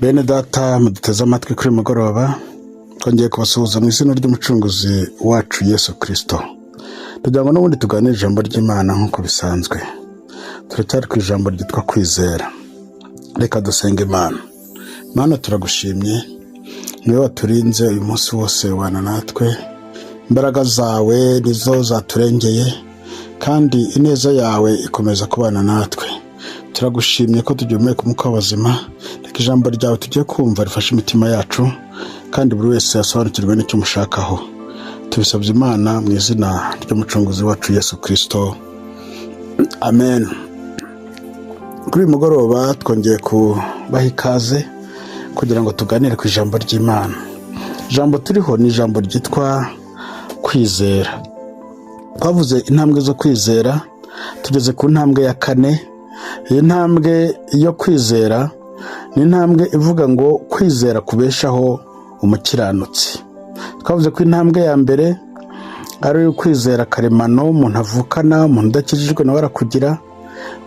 Bene data muduteze amatwi kuri uyu mugoroba, twongeye kubasuhuza mu izina ry'Umucunguzi wacu Yesu Kirisito. Tugira ngo n'ubundi tuganire ijambo ry'Imana nk'uko bisanzwe. Turacyari ku ijambo ryitwa kwizera. Reka dusenge Imana. Mana, turagushimye, niwe waturinze uyu munsi wose, ubana natwe. Imbaraga zawe nizo zaturengeye, kandi ineza yawe ikomeza kubana natwe. Turagushimye ko tugihumeka umwuka w'abazima. Reka ijambo ryawe tugiye kumva rifashe imitima yacu, kandi buri wese asobanukirwe n'icyo umushakaho. Tubisabye Imana mu izina ry'Umucunguzi wacu Yesu Kirisito, amen. Kuri uyu mugoroba twongeye kubaha ikaze kugira ngo tuganire ku ijambo ry'Imana. Ijambo turiho ni ijambo ryitwa kwizera. Twavuze intambwe zo kwizera, tugeze ku ntambwe ya kane. Iyi ntambwe yo kwizera ni intambwe ivuga ngo kwizera kubeshaho umukiranutsi. Twavuze ko intambwe ya mbere ari ukwizera karemano umuntu avukana, umuntu udakijijwe nawe arakugira.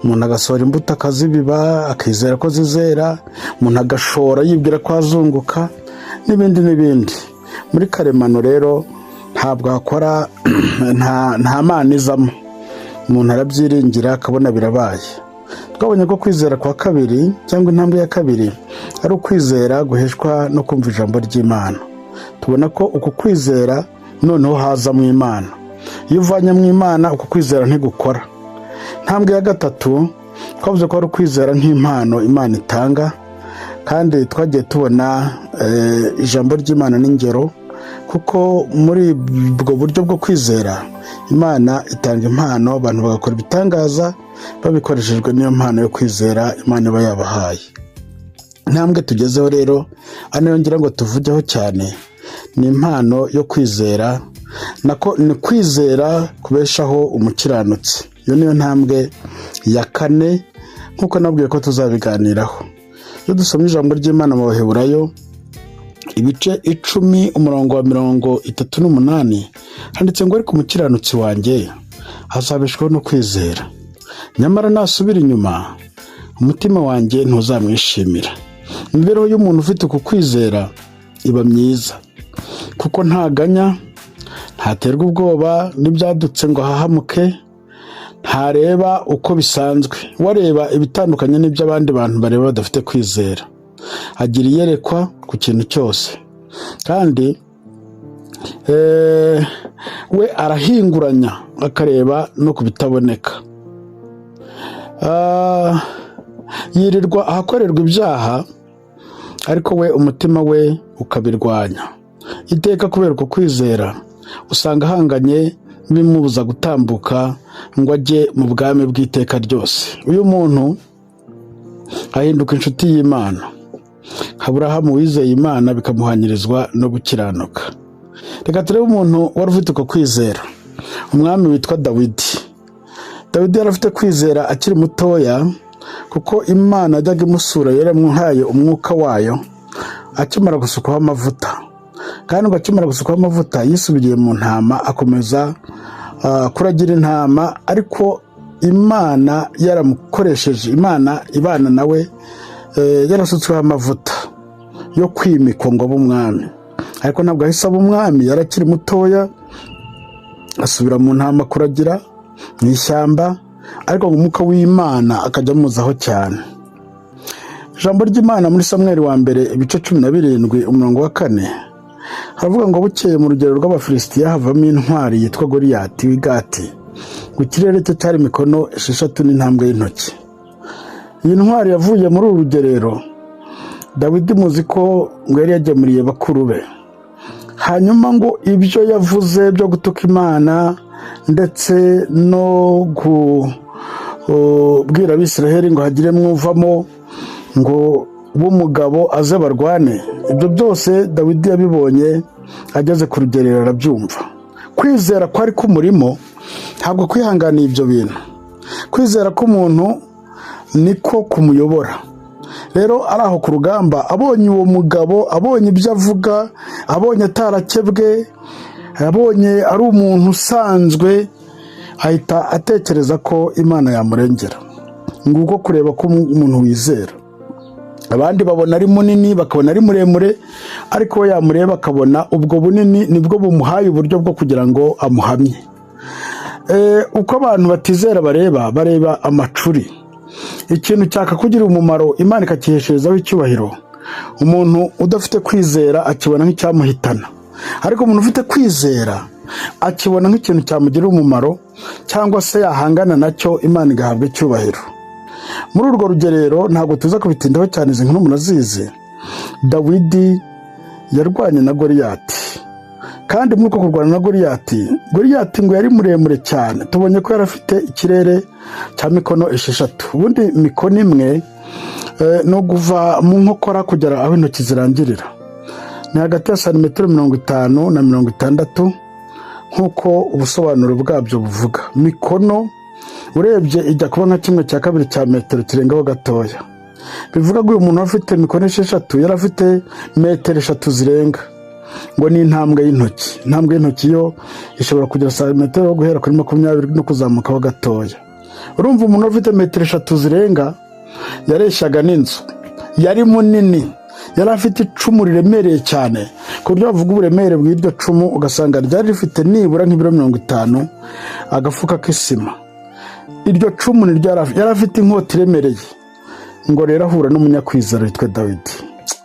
Umuntu agasohora imbuto akazibiba, akizera ko zizera. Umuntu agashora yibwira ko azunguka, n'ibindi n'ibindi. Muri karemano rero ntabwo hakora, nta mana izamo. Umuntu arabyiringira akabona birabaye. Twabonye ko kwizera kwa kabiri cyangwa intambwe ya kabiri ari ukwizera guheshwa no kumva ijambo ry'Imana. Tubona ko uku kwizera noneho haza mu Imana. Iyo uvanye mu Imana, uku kwizera ntigukora. Intambwe ya gatatu twavuze ko ari ukwizera nk'impano Imana itanga, kandi twagiye tubona ijambo ry'Imana n'ingero, kuko muri ubwo buryo bwo kwizera Imana itanga impano, abantu bagakora ibitangaza babikoreshejwe n'iyo mpano yo kwizera Imana iba yabahaye. Intambwe tugezeho rero, ari ngira ngo tuvugeho cyane, ni impano yo kwizera, nako ni kwizera kubeshaho umukiranutsi. Iyo niyo ntambwe ya kane, nk'uko nabwiye ko tuzabiganiraho. Iyo dusomye ijambo ry'Imana mu Baheburayo ibice 10, umurongo wa 38, handitse ngo: "Ariko umukiranutsi wanjye azabeshwaho no kwizera, nyamara nasubira inyuma umutima wanjye ntuzamwishimira." Imibereho y'umuntu ufite uku kwizera iba myiza, kuko ntaganya, ntaterwa ubwoba n'ibyadutse ngo ahahamuke, ntareba uko bisanzwe, we areba ibitandukanye n'ibyo abandi bantu bareba badafite kwizera. Agira iyerekwa ku kintu cyose, kandi we arahinguranya akareba no ku bitaboneka. Yirirwa ahakorerwa ibyaha, ariko we umutima we ukabirwanya iteka. Kubera uko kwizera, usanga ahanganye bimubuza gutambuka ngo ajye mu bwami bw'iteka ryose. Uyu muntu ahinduka inshuti y'Imana, Aburahamu wizeye Imana bikamuhanyirizwa no gukiranuka. Reka turebe umuntu wari ufite uko kwizera, umwami witwa Dawidi. Dawidi yari afite kwizera akiri mutoya, kuko Imana yajyaga imusura, yaramuhaye umwuka wayo akimara gusukwaho amavuta. Kandi ngo akimara gusukwaho amavuta yisubiriye mu ntama, akomeza kuragira intama, ariko Imana yaramukoresheje, Imana ibana nawe, yarasutsweho amavuta yo kwimikwa ngo abe umwami. Ariko ntabwo ahise aba umwami, yari akiri mutoya, asubira mu ntama kuragira mu ishyamba, ariko ngo umwuka w'Imana akajya amuzaho cyane. Ijambo ry'Imana muri Samweri wa mbere ibice 17, umurongo wa 4, haravuga ngo: "Bukeye mu rugerero rw'Abafilisitiya havamo intwari yitwa Goliyati w'i Gati, ngo ikirere cye cyari mikono 6 n'intambwe y'intoki." Iyi ntwari yavuye muri uru rugerero. Dawidi muzi ko ngo yari yagemuriye bakuru be, hanyuma ngo ibyo yavuze byo gutuka Imana ndetse no kubwira Abisiraheli ngo hagire mwuvamo ngo w'umugabo aze barwane, ibyo byose Dawidi yabibonye ageze ku rugerero, arabyumva. Kwizera kwari kumurimo ntabwo kwihanganiye ibyo bintu. Kwizera k'umuntu niko kumuyobora. Rero ari aho ku rugamba, abonye uwo mugabo, abonye ibyo avuga, abonye atarakebwe, abonye ari umuntu usanzwe, ahita atekereza ko Imana yamurengera. Nguko kureba ko umuntu wizera. Abandi babona ari munini, bakabona ari muremure, ariko we yamureba akabona ubwo bunini nibwo bumuhaye uburyo bwo kugira ngo amuhamye. Uko abantu batizera bareba amacuri. Ikintu cyakakugirira umumaro, Imana ikakihesherezaho icyubahiro, umuntu udafite kwizera akibona nk'icyamuhitana, ariko umuntu ufite kwizera akibona nk'ikintu cyamugirira umumaro, cyangwa se yahangana nacyo, Imana igahabwa icyubahiro. Muri urwo rugerero, ntabwo tuza kubitindaho cyane, izi nkuru murazizi. Dawidi yarwanye na Goriyati, kandi muri uko kurwana na Goriyati, Goriyati ngo yari muremure cyane. Tubonye ko yari afite ikirere cya mikono 6. Ubundi mikono 1 ni uguva mu nkokora kugera aho intoki zirangirira, ni hagati ya santimetero 50 na 60, nk'uko ubusobanuro bwabyo buvuga. Mikono urebye ijya kuba nka 1/2 cya metero kirengaho gatoya. Bivuga ko uyu muntu afite mikono 6 yari afite metero 3 zirenga. Ngo ni intambwe y'intoki. Intambwe y'intoki yo ishobora kugira santimetero guhera kuri 20 no kuzamukaho gatoya. Urumva, umuntu ufite metero 3 zirenga yareshyaga n'inzu. Yari munini, yari afite icumu riremereye cyane, ku buryo bavuga uburemere bw'iryo cumu ugasanga ryari rifite nibura nk'ibiro 50, agafuka k'isima. Iryo cumu ni ryo yari afite, inkota iremereye. Ngo rero ahura n'umunyakwizera witwa Dawidi.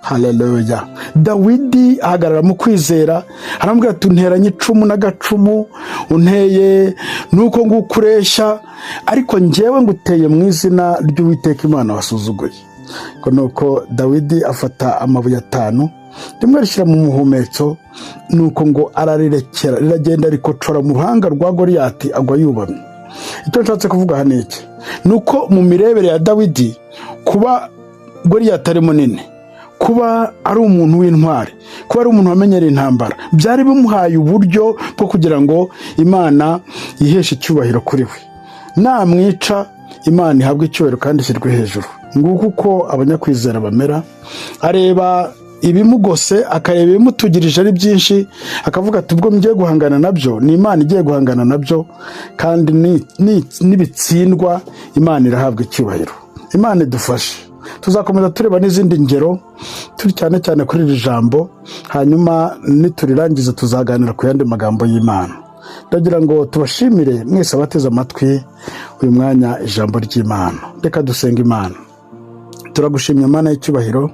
Haleluya! Dawidi ahagarara mu kwizera, aramubwira ati: "Unteranye icumu n'agacumu, unteye nuko nguko ureshya, ariko njyewe nguteye mu izina ry'Uwiteka Imana wasuzuguye." Ngo nuko Dawidi afata amabuye atanu, rimwe rishyira mu muhumetso, nuko ngo ararirekera riragenda rikocora mu ruhanga rwa Goriyati, agwa yubamye. Icyo nshatse kuvuga hano iki? Ni uko mu mirebere ya Dawidi, kuba Goriyati ari munini, kuba ari umuntu w'intwari, kuba ari umuntu wamenyereye intambara, byari bimuhaye uburyo bwo kugira ngo Imana yiheshe icyubahiro kuri we. Namwica, Imana ihabwe icyubahiro kandi ishyirwe hejuru. Nguko uko abanyakwizera bamera. Areba ibimugose, akareba ibimutugirije ari byinshi, akavuga ati: "Ubwo ngiye guhangana nabyo, ni Imana igiye guhangana nabyo, kandi nibitsindwa Imana irahabwa icyubahiro." Imana idufashe. Tuzakomeza tureba n'izindi ngero, turi cyane cyane kuri iri jambo, hanyuma niturirangiza tuzaganira ku yandi magambo y'Imana. Ndagira ngo tubashimire mwese abateze amatwi uyu mwanya ijambo ry'Imana. Reka dusenga Imana. Turagushimye, Mana y'icyubahiro,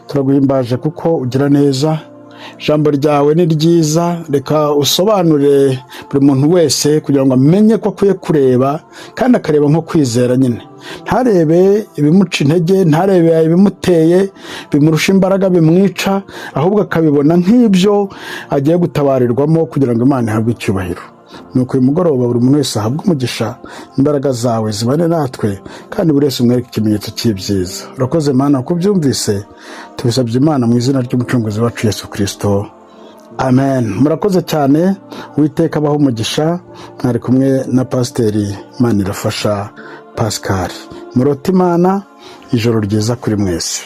turaguhimbaje kuko ugira neza. Ijambo ryawe ni ryiza. Reka usobanure buri muntu wese kugira ngo amenye ko akwiye kureba, kandi akareba nko kwizera nyine, ntarebe ibimuca intege, ntarebe ibimuteye bimurusha imbaraga bimwica, ahubwo akabibona nk'ibyo agiye gutabarirwamo kugira ngo Imana ihabwe icyubahiro. Nuko uyu mugoroba buri muntu wese ahabwe umugisha, imbaraga zawe zibane natwe, kandi buri wese umwereke ikimenyetso cy'ibyiza. Urakoze, Mana, kuko ubyumvise. Tubisabye Imana mu izina ry'Umucunguzi wacu Yesu Kirisito, amen. Murakoze cyane, Uwiteka abahe umugisha. Mwari kumwe na Pasiteri Manirafasha Pascal. Murote Imana. Ijoro ryiza kuri mwese.